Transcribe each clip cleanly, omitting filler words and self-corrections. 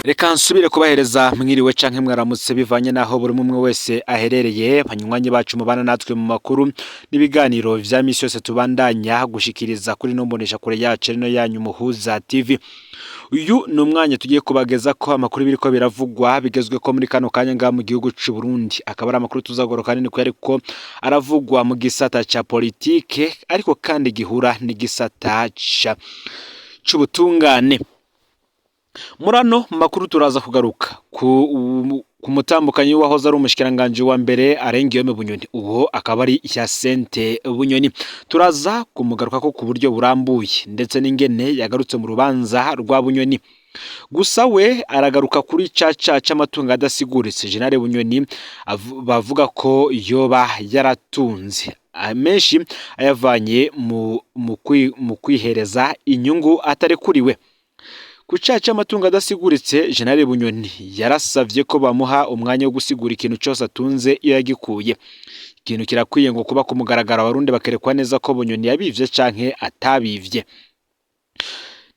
Reka nsubire kubahereza mwiriwe canke mwaramutse, bivanye naho buri umwe wese aherereye. Banywanyi bacu mubana natwe mu makuru n'ibiganiro vya misi yose tubandanya gushikiriza kuri no mbonesha kure yacu rino yanyu Muhuza TV. Uyu ni umwanya tugiye kubageza ko amakuru biriko biravugwa bigezwe ko muri kano kanya ngaha mu gihugu c'u Burundi, akaba ari amakuru tuzagoroka nini ariko aravugwa mu gisata ca politike, ariko kandi gihura n'igisata c'ubutungane. Muri ano makuru turaza kugaruka ku mutambukanyi wahoze ari umushikiranganji wa mbere Arengiyome Bunyoni, uwo akaba ari Hyacinthe Bunyoni. Turaza kumugarukako ku buryo burambuye, ndetse n'ingene yagarutse mu rubanza rwa Bunyoni. Gusa we aragaruka kuri ca caha c'amatungo adasiguritse General Bunyoni bavuga ko yoba yaratunze menshi ayavanye mu kwihereza inyungu atarekuriwe. Ku caha c'amatungo adasiguritse, General Bunyoni yarasavye ko bamuha umwanya wo gusigura ikintu cose atunze iyo yagikuye. Ikintu kirakwiye ngo kuba ku mugaragaro, Abarundi bakerekwa neza ko Bunyoni yabivye canke atabivye.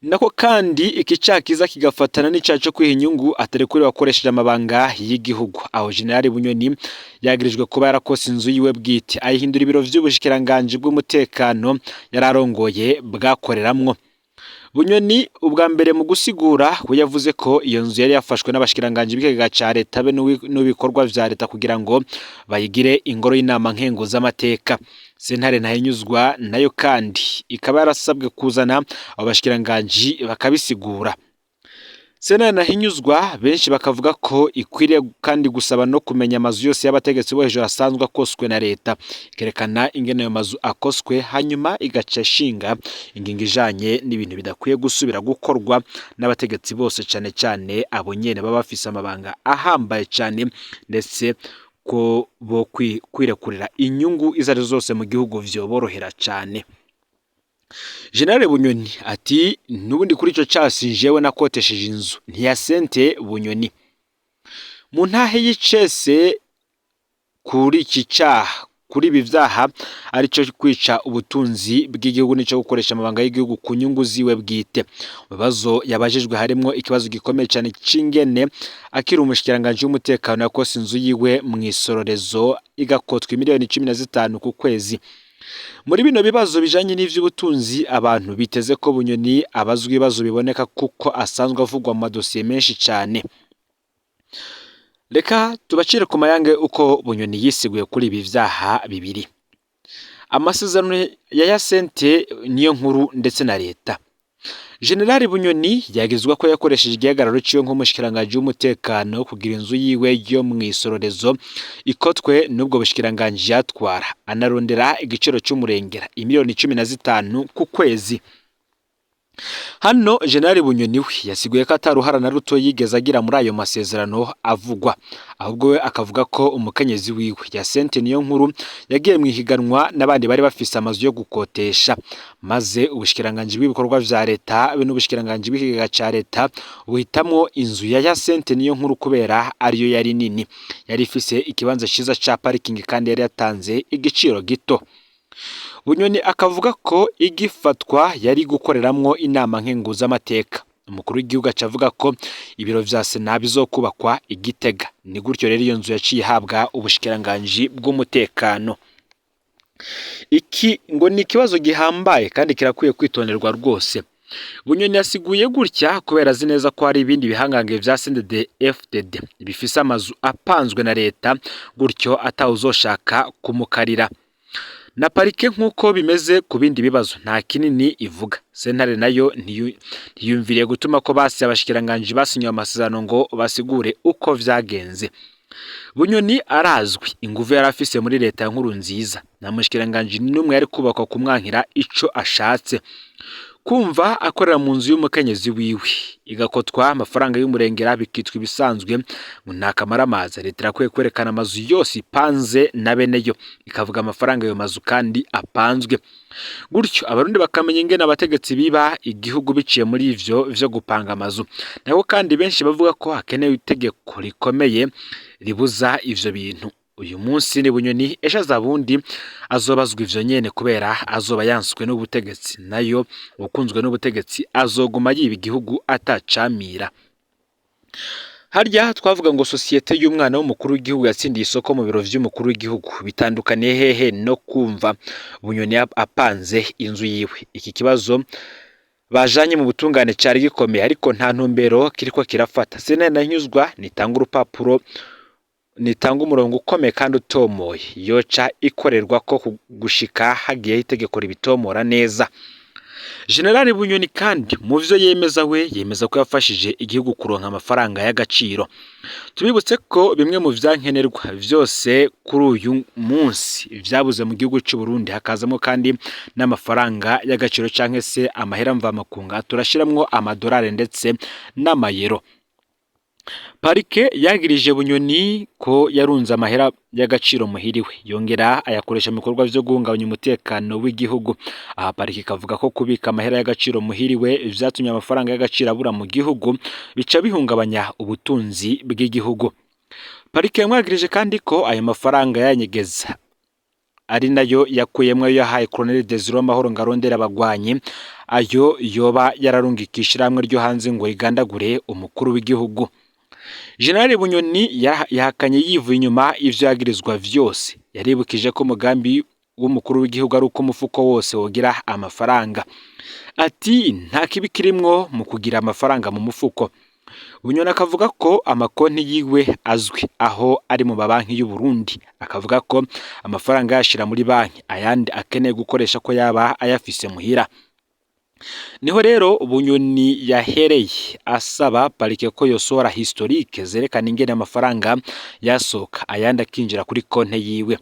Nako kandi iki caha kiza kigafatana n'icaha co kwiha inyungu atarekuriwe akoresheje amabanga y'igihugu. Aho General Bunyoni yagirijwe kuba yarakose inzu yiwe bwite ayihindura ibiro vy'ubushikiranganji bw'umutekano yararongoye bwakoreramwo. Bunyoni ubwa mbere mu gusigura we yavuze ko iyo nzu yari yafashwe n'abashikiranganji b'ikigega ca leta be n'ibikorwa vya leta kugira ngo bayigire ingoro y'inama nkenguzamateka. Sentare Ntahinyuzwa nayo kandi ikaba yarasabwe kuzana abo bashikiranganji bakabisigura. Sentare Ntahinyuzwa benshi bakavuga ko ikwiriye kandi gusaba no kumenya amazu yose y'abategetsi bo hejuru asanzwe akoswe na leta, ikerekana ingene ayo mazu akoswe, hanyuma igaca ishinga ingingo ijanye n'ibintu bidakwiye gusubira gukorwa n'abategetsi bose, cane cane abo nyene baba bafise amabanga ahambaye cane, ndetse ko bo kwirekurira inyungu izo arizo zose mu gihugu vyoborohera cane. General Bunyoni ati: "N'ubundi kuri ico caha si jewe nakotesheje inzu." Ntiyasente Bunyoni mu ntahe y'icese kuri iki caha, kuri ibi vyaha, arico kwica ubutunzi bw'igihugu nico gukoresha amabanga y'igihugu ku nyungu ziwe bwite. Mu bibazo yabajijwe harimwo ikibazo gikomeye cane c'ingene akiri umushikiranganji w'umutekano yakose inzu yiwe mw'isororezo igakotwa miliyoni 15 ku kwezi. Muri bino bibazo bijanye n'ivy'ubutunzi, abantu biteze ko Bunyoni abazwa ibibazo biboneka kuko asanzwe avugwa mu madosiye menshi cane. Reka tubacire ku mayange uko Bunyoni yisiguye kuri ibi vyaha bibiri. Amasezerano ya Yasente niyo nkuru ndetse na leta. General Bunyoni yagizwa ko yakoresheje igihagararo ciwe nk'umushikiranganji w'umutekano kugira inzu yiwe yo mw'isororezo ikotwe n'ubwo bushikiranganji yatwara, anarondera igiciro c'umurengera, imiliyoni 15 ku kwezi. Hano General Bunyoni we yasiguye ko ataruhara na ruto yigeze agira muri ayo masezerano avugwa, ahubwo we akavuga ko umukenyezi wiwe Yasente niyo nkuru yagiye mu ihiganwa n'abandi bari bafise amazu yo gukotesha, maze ubushikiranganji bw'ibikorwa vya leta be n'ubushikiranganji bw'ikigega ca leta buhitamwo inzu ya Yasente niyo nkuru kubera ariyo yari nini, yari ifise ikibanza ciza ca parikingi kandi yari yatanze igiciro gito. Bunyoni akavuga ko igifatwa yari gukoreramwo inama nkenguzamateka. Umukuru w'igihugu aca avuga ko ibiro vya sena bizokubakwa i Gitega. Ni gutyo rero iyo nzu yaciye ihabwa ubushikiranganji bw'umutekano. Iki ngo ni ikibazo gihambaye kandi kirakwiye kwitonderwa rwose. Bunyoni yasiguye gutya kubera azi neza ko hari ibindi bihangange vya CNDD FDD bifise amazu apanzwe na leta, gutyo atawuzoshaka kumukarira. Na parike nk'uko bimeze ku bindi bibazo nta kinini ivuga. Sentare nayo ntiyumviriye gutuma ko basi abashikiranganji basinyiwe amasezerano ngo basigure uko vyagenze. Bunyoni arazwi inguvu yari afise muri leta ya Nkurunziza, nta mushikiranganji n'umwe yari kubakwa kumwankira ico ashatse. Kumva akorera mu nzu y'umukenyezi wiwe igakotwa amafaranga y'umurengera bikitwa ibisanzwe ngo nta kamaramaza. Leta irakwiye kwerekana amazu yose ipanze na beneyo, ikavuga amafaranga ayo mazu kandi apanzwe, gutyo Abarundi bakamenya ingene abategetsi biba igihugu biciye muri ivyo vyo gupanga amazu. Nabo kandi benshi bavuga ko hakenewe itegeko rikomeye ribuza ivyo bintu. Uyu munsi ni Bunyoni, ejo azabundi azobazwa ivyo nyene kubera azoba yanswe n'ubutegetsi, nayo ukunzwe n'ubutegetsi azoguma yiba igihugu atacamira. Harya twavuga ngo sosiyete y'umwana w'umukuru w'igihugu yatsindiye isoko mu biro vy'umukuru w'igihugu bitandukaniye hehe no kumva Bunyoni apanze inzu yiwe? Iki kibazo bajanye mu butungane cari gikomeye, ariko nta ntumbero kiriko kirafata. Sentare Ntahinyuzwa nitanga urupapuro, nitanga umurongo ukomeye kandi utomoye yoca ikorerwa ko gushika hagiyeho itegeko ribitomora neza. Generali Bunyoni kandi mu vyo yemeza, we yemeza ko yafashije igihugu kuronka amafaranga y'agaciro. Tubibutse ko bimwe mu vyankenerwa vyose kuri uyu munsi vyabuze mu gihugu c'u Burundi, hakazamwo kandi n'amafaranga y'agaciro canke se amahera mvamakunga, turashiramwo amadolari ndetse n'amayero. Parike yagirije Bunyoni ko yarunze amahera y'agaciro muhiriwe, yongera ayakoresha mu bikorwa vyo guhungabanya umutekano w'igihugu. Aha parike ikavuga ko kubika amahera y'agaciro muhiriwe vyatumye amafaranga y'agaciro abura mu gihugu, bica bihungabanya ubutunzi bw'igihugu. Parike yamwagirije kandi ko ayo mafaranga yanyegeza, ari nayo yakuyemwo ayo yahaye Colonel Desire Mahoro ngo arondere abagwanyi, ayo yoba yararungika ishirahamwe ryo hanze ngo rigandagure umukuru w'igihugu. Generali Bunyoni yahakanye yivuye inyuma ivyo yagirizwa vyose. Yaribukije ko umugambi w'umukuru w'igihugu ari uko umufuko wose wogira amafaranga. Ati nta kibi kirimwo mu kugira amafaranga mu mufuko. Bunyoni akavuga ko amakonti yiwe azwi aho ari mu mabanki y'u Burundi, akavuga ko amafaranga yashira muri banki, ayandi akeneye gukoresha ko yaba ayafise muhira. Niho rero Bunyoni yahereye asaba parike ko yosohora historique zerekana ingene amafaranga yasohoka ayandi akinjira kuri konte yiwe.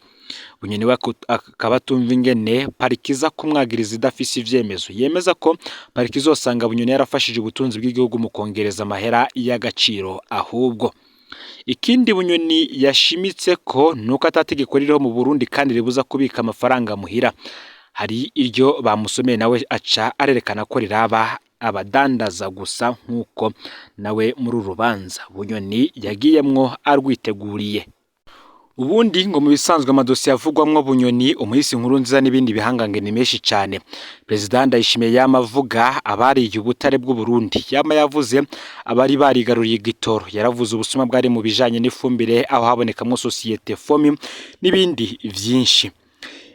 Bunyoni we akaba atumva ingene parike iza kumwagiriza idafise ivyemezo. Yemeza ko parike izosanga Bunyoni yarafashije ubutunzi bw'igihugu mu kongereza amahera y'agaciro ahubwo. Ikindi Bunyoni yashimitse ko nuko atategeko ririho mu Burundi kandi ribuza kubika amafaranga muhira. Hari iryo bamusomeye nawe aca arerekana ko riraba abadandaza gusa, nk'uko nawe muri uru rubanza Bunyoni yagiyemwo arwiteguriye. Ubundi ngo mu bisanzwe amadosiye avugwamwo Bunyoni, umuhisi Nkurunziza n'ibindi bihangange ni menshi cane. Perezida Ndayishimiye yama avuga abariye ubutare bw'u Burundi, yama yavuze abari barigaruriye igitoro, yaravuze ubusuma bwari mu bijanye n'ifumbire aho habonekamwo sosiyete Fomi n'ibindi vyinshi.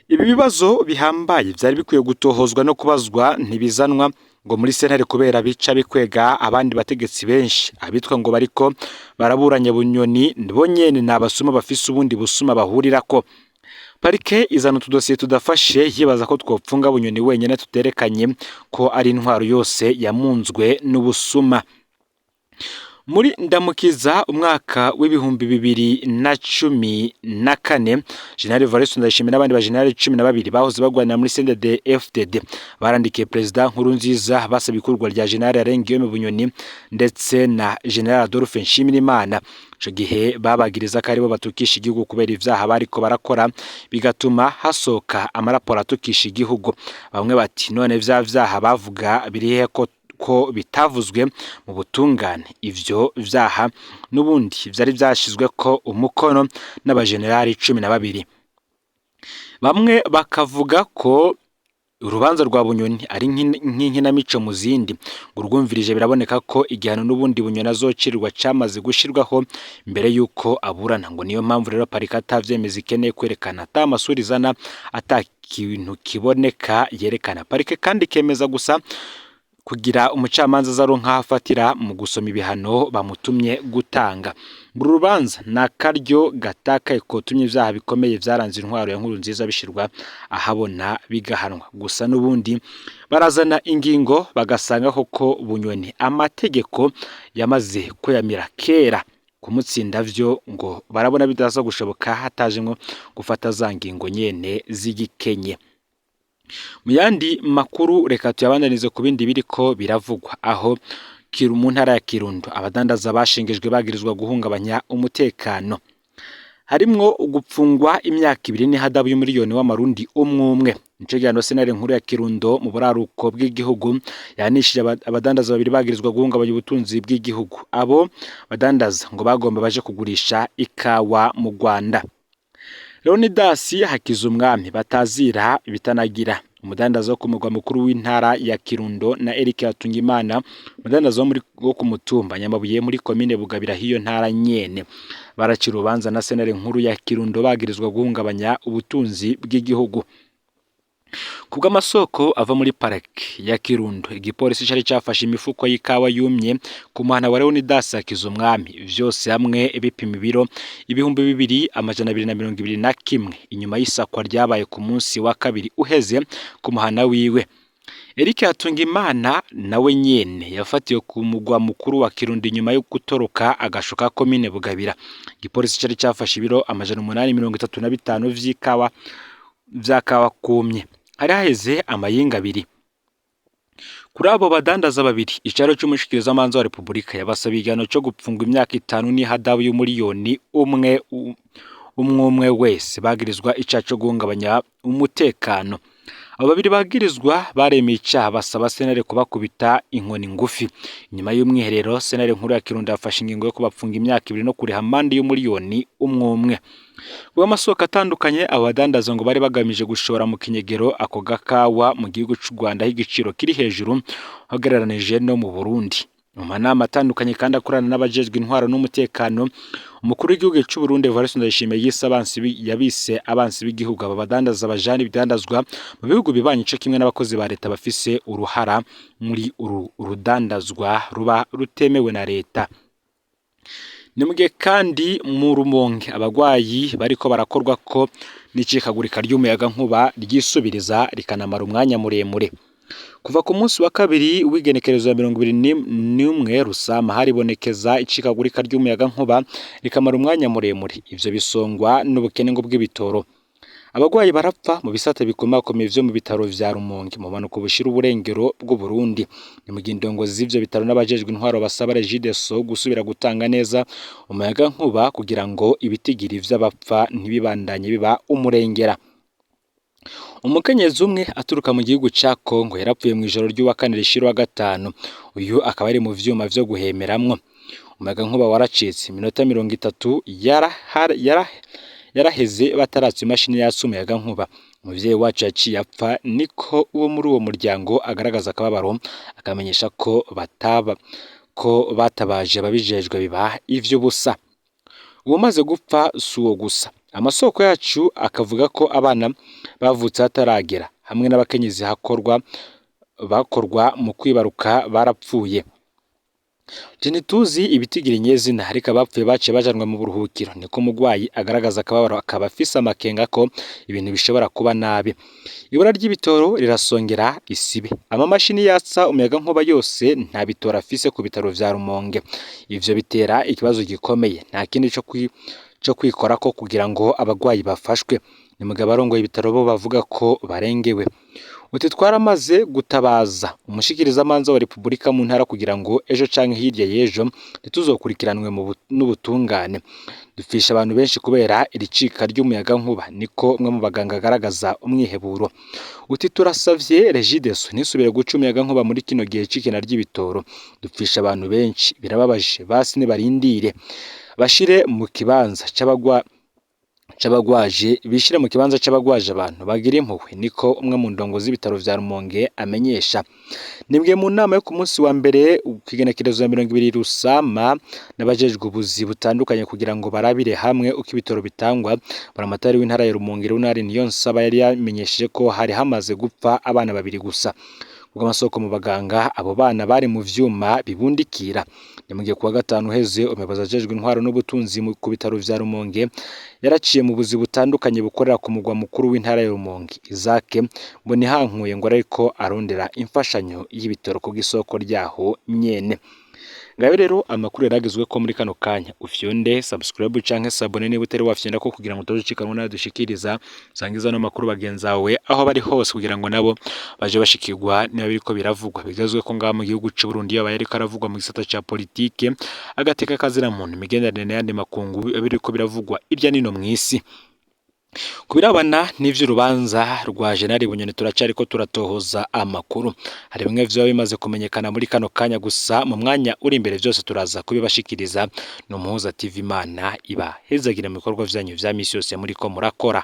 Ibi bibazo bihambaye vyari bikwiye gutohozwa no kubazwa, ntibizanwa ngo muri sentare kubera bica bikwega abandi bategetsi benshi. Abitwa ngo bariko baraburanya Bunyoni bo nyene ni abasuma bafise ubundi busuma bahurirako. Parike izana utudosiye tudafashe yibaza ko twopfunga Bunyoni wenyene, tuterekanye ko ari intwaro yose yamunzwe n'ubusuma. Muri Ndamukiza umwaka w'2014, General Evariste Ndayishimiye n'abandi bajenerali 12 bahoze bagwanira muri CNDD FDD barandikiye Perezida Nkurunziza basaba ikurwa rya General Alain Guillaume Bunyoni ndetse na General Adolphe Nshimirimana. Ico gihe babagiriza ko aribo batukisha igihugu kubera ivyaha bariko barakora, bigatuma hasohoka amaraporo atukisha igihugu. Bamwe bati none vya vyaha bavuga biri hehe ko bitavuzwe mu butungane? Ivyo vyaha n'ubundi vyari vyashizweko umukono n'abajenerali 12. Bamwe bakavuga ko urubanza rwa Bunyoni ari nk'inkinamico mu zindi, ngo urwumvirije biraboneka ko igihano n'ubundi Bunyoni azocirwa camaze gushirwaho mbere y'uko aburana. Ngo niyo mpamvu rero parike atavyemeza ikeneye kwerekana, ata amasura izana, ata kintu kiboneka yerekana. Parike kandi ikemeza gusa kugira umucamanza azaronka aho afatira mu gusoma ibihano bamutumye gutanga. Uru rubanza ni akaryo gatakaye kotumye ivyaha bikomeye vyaranze intwaro ya Nkurunziza bishirwa ahabona bigahanwa. Gusa n'ubundi barazana ingingo bagasanga koko Bunyoni amategeko yamaze kuyamira kera, kumutsinda vyo ngo barabona bidaza gushoboka hatajemwo gufata za ngingo nyene z'igikenye. Mu yandi makuru reka tuyabandanize ku bindi biriko biravugwa aho mu ntara ya Kirundo abadandaza bashengejwe bagirizwa guhungabanya umutekano, harimwo gupfungwa imyaka 2 n'ihadabu y'umuriyoni w'amarundi umwe. Nico gihano sentare nkuru ya Kirundo mu buraruko bw'igihugu yahanishije abadandaza babiri bagirizwa guhungabanya ubutunzi bw'igihugu. Abo badandaza ngo bagomba baje kugurisha ikawa mu Rwanda. Leonidas Hakizumwami batazira bitanagira, Umudandaza wo ku mugwa mukuru w'intara ya Kirundo, na Eric Hatungimana, umudandaza wo ku mutumba Nyamabuye muri komine Bugabira hiyo ntara nyene, baracira urubanza na sentare nkuru ya Kirundo bagirizwa guhungabanya ubutunzi bw'igihugu. Kubw'amasoko ava muri parike ya Kirundo, igipolisi cari cafashe imifuko y'ikawa yumye ku muhana wa Leonidas Hakizumwami, vyose hamwe bipima ibiro 2221, inyuma y'isakwa ryabaye ku munsi wa kabiri uheze ku muhana wiwe. Eric Hatungimana nawe nyene yafatiwe ku mugwa mukuru wa Kirundo inyuma yo gutoroka agasho ka komine Bugabira. Igipolisi cari cafashe ibiro 835 vy'ikawa vya kawa kumye. Hari haheze amayinga abiri. Kuri abo badandaza babiri, icaro c'umushikirizamanza wa Repubulika yabasabiye igihano co gupfungwa imyaka 5 n'ihadabu y'umuriyoni umwe umwe wese, bagirizwa icaha co guhungabanya umutekano. Abo babiri bagirizwa baremeye icaha, basaba sentare kubakubita inkoni ngufi. Inyuma y'umwiherero, sentare nkuru ya Kirundo yafashe ingingo yo kubapfunga imyaka 2 no kuriha amande y'umuriyoni umwe umwe. Kubw'amasoko atandukanye, abo badandaza ngo bari bagamije gushora mu kinyegero ako gakawa mu gihugu c'u Rwanda aho igiciro kiri hejuru ugereranije no mu Burundi. Mu manama atandukanye kandi akorana n'abajejwe intwaro n'umutekano, umukuru w'igihugu c'u Burundi Evariste Ndayishimiye yise abansi yabise abansi b'igihugu aba badandaza bajana ibidandazwa mu bihugu bibanyi, co kimwe n'abakozi ba leta bafise uruhara muri uru rudandazwa ruba rutemewe na leta. Ni mu gihe kandi mu Rumonge abagwayi bariko barakorwa ko n'icikagurika ry'umuyagankuba ryisubiriza rikanamara umwanya muremure. Kuva ku munsi wa kabiri w'igenekerezo ya 21 Rusama haribonekeza icikagurika ry'umuyagankuba rikamara umwanya muremure. Ivyo bisongwa n'ubukene ngo bw'ibitoro. Abagwayi barapfa mu bisata bikomakomeye vyo mu bitaro vya Rumonge mu bumanuko bushira uburengero bw'Uburundi. Ni mu gihe indongozi z'ivyo bitaro n'abajejwe intwaro basaba Regideso gusubira gutanga neza umuyagankuba kugira ngo ibitigiri vy'abapfa ntibibandanye biba umurengera. Umukenyezi umwe aturuka mu gihugu ca Kongo yarapfuye mw'ijoro ry'uwa kane rishira uwa gatanu. Uyu akaba ari mu vyuma vyo guhemeramwo. Umuyagankuba waracitse iminota 30 yaraheze bataratsa imashini yatsa umuyagankuba. Umuvyeyi wacu yaciye apfa, niko uwo muri uwo muryango agaragaza akababaro, akamenyesha ko batabaje ababijejwe biba ivy'ubusa. Uwumaze gupfa si uwo gusa. Amasoko yacu akavuga ko abana bavutse hataragera hamwe n'abakenyezi bakorwa mu kwibaruka barapfuye. Ntituzi ibitigira inyezina, ariko abapfuye baciye bajanwa mu buruhukiro, niko umugwayi agaragaza akababaro, akaba afise amakenga ko ibintu bishobora kuba nabi. Ibura ry'ibitoro rirasongera isibe. Amamashini yatsa umuyagankuba yose nta bitoro afise ku bitaro vya Rumonge. Ivyo bitera ikibazo gikomeye, nta kindi co kwikorako kugira ngo abagwayi bafashwe. Ni mugabo arongoye ibitaro bo bavuga ko barengewe. Uti twaramaze gutabaza umushikirizamanza wa Repubulika mu ntara kugira ngo ejo canke hirya y'ejo ntituzokurikiranwe n'ubutungane. Dupfisha abantu benshi kubera iri cika ry'umuyagankuba, niko umwe mu baganga agaragaza umwiheburo. Uti turasavye Regideso ntisubire guca umuyagankuba muri kino gihe c'ikena ry'ibitoro. Dupfisha abantu benshi, birababaje, basi nibarindire bashire mu kibanza c'abagwaje, bishire mu kibanza c'abagwaje abantu bagira impuhwe, niko umwe mu ndongo z'ibitaro vya Rumonge amenyesha. Nibwe mu nama yo ku munsi wa mbere kw'igenekerezo ya 20 Rusama n'abajejwe ubuzi butandukanye kugira ngo barabire hamwe uko ibitoro bitangwa. Buramatari w'intara ya Rumonge Leonard Niyonsaba yari yamenyesheje ko hari hamaze gupfa abana babiri gusa. Kubw'amasoko mu baganga, abo bana bari mu vyuma bibundikira. Ni mu gihe kuwa gatanu uheze umuyobozi ajejwe intwaro n'ubutunzi ku bitaro vya Rumonge yaraciye mu buzi butandukanye bukorera ku mugwa mukuru w'intara ya Rumonge. Isaac Mbonihankuye ngo ariko arondera imfashanyo y'ibitoro ku bw'isoko ryaho nyene. Ngayo rero amakuru yaragezwe ko muri kano kanya. Ufyonde subscribe canke s'abonner niba utari wafyonda ko kugira ngo utazocikanwa nayo dushikiriza. Usangiza no makuru bagenzawe aho bari hose kugira ngo nabo baje bashikirwa niba biriko biravugwa. Bigezwe ko ngaha mu gihugu c'u Burundi yaba yariko aravugwa mu gisata ca politike, agateka kazira muntu, imigenderanire n'ayandi makungu biriko biravugwa irya nino mw'isi. Ku birabana n'ivy'urubanza rwa General Bunyoni turacariko turatohoza amakuru. Hari bimwe vyoba bimaze kumenyekana muri kano kanya, gusa mu mwanya uri imbere vyose turaza kubibashikiriza. Ni Umuhuza TV, Imana ibahezagire mu bikorwa vyanyu vya misi yose muriko murakora.